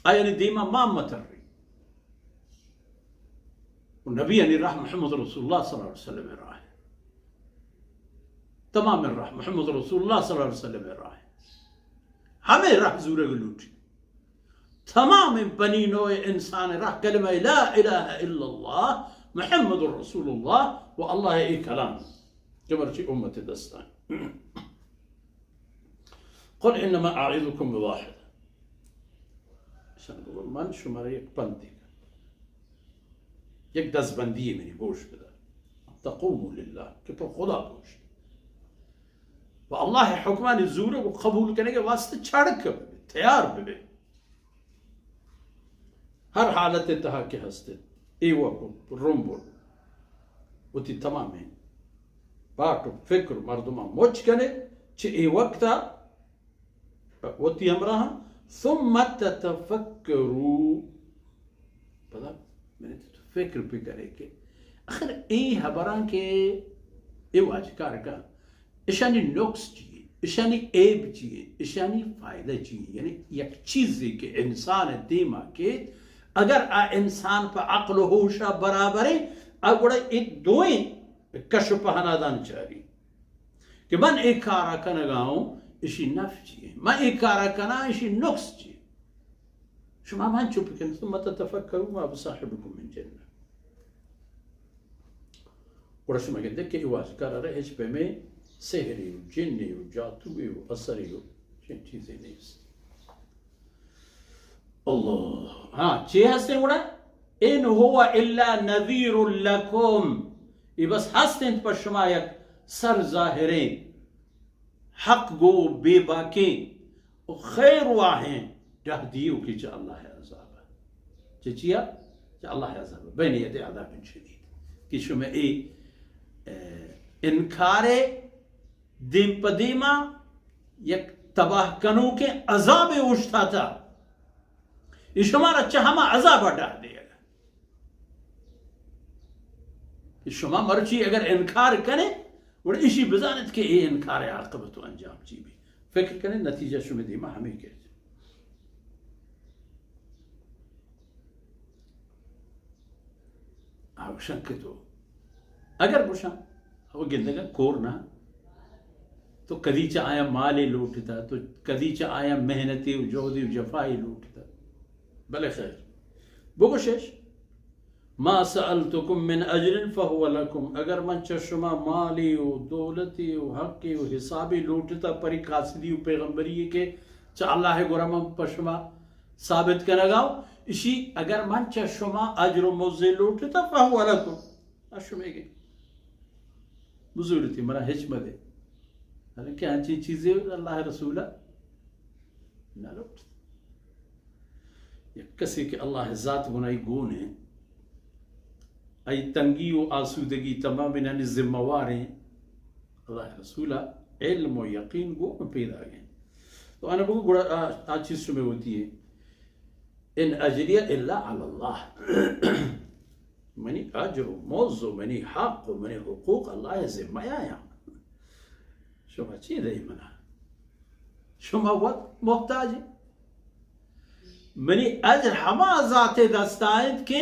آیانی دیما ما متری. و نبیانی راہ محمد رسول اللہ صلی اللہ علیہ وسلم راہ. تمام راہ محمد رسول اللہ صلی اللہ علیہ وسلم راہ. ہمے راہ زورگ لوٹی. تمام بنی نوع انسان راہ کلمہ لا الہ الا اللہ محمد رسول اللہ و اللہ ای کلام کہ مرچی امت دستان. قل انما اعظکم بواحد. اشان بگو من شمارا یک پندی کن، یک دزبندی منی گوش بدار. تقوموا للہ، کہ پر خدا بوش. و اللہ حکمانی زورگ و قبول کنگ واسطے چڑک ببے، تیار ببے. ہر حالت تہا کہ ہستے، ایوک و رمب و وتی تمامیں باٹ و فکر مردمان مچ کنے، چہ اے وقتا وتی ہمراہاں، ثم تتفکروا، پدا من تو فکر بکنے کہ آخر اے حبراں کہ اے واجکار کا، اشانی نقص چیئے، اشانی عیب چیئے، اشانی فائدہ چیئے؟ یعنی یک چیزے کہ انسان دیما کہ اگر آ انسان پہ عقل و ہوشا برابریں، آ گڑا اے دوئیں کش و پہنادان چاری کہ من اے کارا کنگا ہوں، اشی نفع چیئے، من اے کارا کناں، اشی نقص چیئے. شما من چپ کن، ثم تتفکروا ما بصاحبکم من جنہ. گڑا شما گندے کہ اے واجکار را ہچ پیمیں سحری و جنی و جاتوی و اثری و چین چیزے نیست. اللہ. ہاں، چے ہستیں گڑا؟ ان هو الا نذیر لکم. اے بس ہستیں پہ شما یک سر ظاہریں، حق گو، بے باکیں و خیر واہیں ڈاہ دیوکے چہ اللہ عذاب. چہ چیا؟ چہ اللہ عذاب. بین یدی عذاب شدید. کہ شما اے، اے، انکار دیم پہ دیما یک تباہ کنوکیں عذابے اوشتاتا. اے شمارا چہ ہما عذابا ڈاہ دیگا. کہ شما مرچی اگر انکار کنے، گڑا اشی بزانت کہ اے انکار عاقبت و انجام چی بی. فکر کنے، نتیجہ شمے دیما ہمیں کہ آ گوشن کہ تو اگر گوشن، او گندگا کور نہ، تو کدی چہ آیا مالے لوٹتا، تو کدی چہ آیا محنتے و جہدے و جفائے لوٹتا. بلے خیر، بگوشش، ما سألتکم من اجر فهو لکم، اگر من چہ شما مالی و دولتی و حقی و حسابی لوٹتا پری قاصدی و پیغمبری کہ چہ اللہ گورا من پہ شما ثابت کنگا ہوں، اشی اگر من چہ شما اجر و مزے لوٹتا فهو لکم، اشمے گے بزورتی منا ہچ مدے. حالانکہ انچیں چیزے اللہ رسول نہ لوٹ. یک کسے کہ اللہ ذات گناہی گون ہیں، آئی تنگی و آسودگی تمام انانی ذمہ وار ہیں. اللہ رسول علم و یقین گون پیدا گئے. تو انا بگو گڑا آ، آ چیز شمے ہوتی ہے. ان اجری الا علی اللہ. منی اجر و مز و منی حق و منی حقوق اللہ ذمہ آیا. شما چی دئی منا؟ شما وت محتاج. منی اجر ہما ذات دستا انت کہ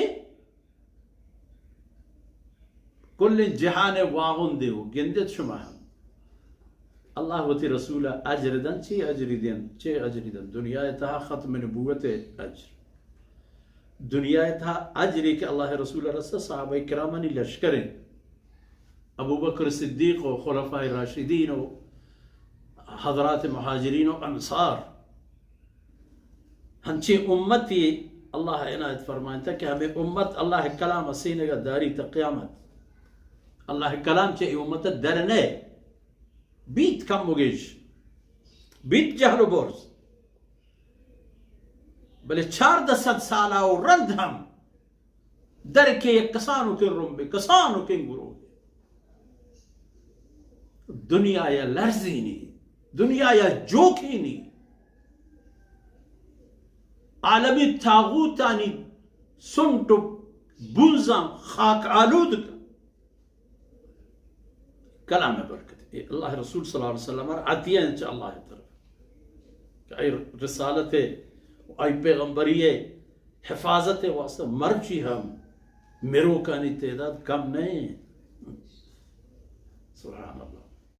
کل جہان واغندے و گندت شما ہم. اللہ وتی رسول اجر دن، چی اجری دن، چی اجری دن؟ دنیا تہا ختم نبوت اجر. دنیا تہا اجری کہ اللہ رسول رسول صحابہ کرامانی لشکر ہیں. ابو بکر صدیق و خلفاء راشدین و حضرات مہاجرین و انصار، ہنچیں امتی اللہ عنایت فرمائنتا کہ ہمیں امت اللہ کلام سینگا داری تا قیامت. اللہ کلام چہ اے امت در نئے. بیت کم و گیش، بیت جہل و برز، بلے چاردہ سد سالا و رند ہم در کے یک کسانو کے رمبے، کسانو کے گروہ. دنیا یا لرزینی، دنیا یا جوکینی، عالمی طاغوتانی سنٹ و بنزاں خاک آلود کن. کلام برکت. اے اللہ رسول صلی اللہ علیہ وسلم را عطیہ انت چہ اللہ طرف. کہ اے رسالت آئی پیغمبری ءِ حفاظت ءِ واسطہ مرچی ہم مروکانی تعداد کم نہ انت۔ سبحان اللہ۔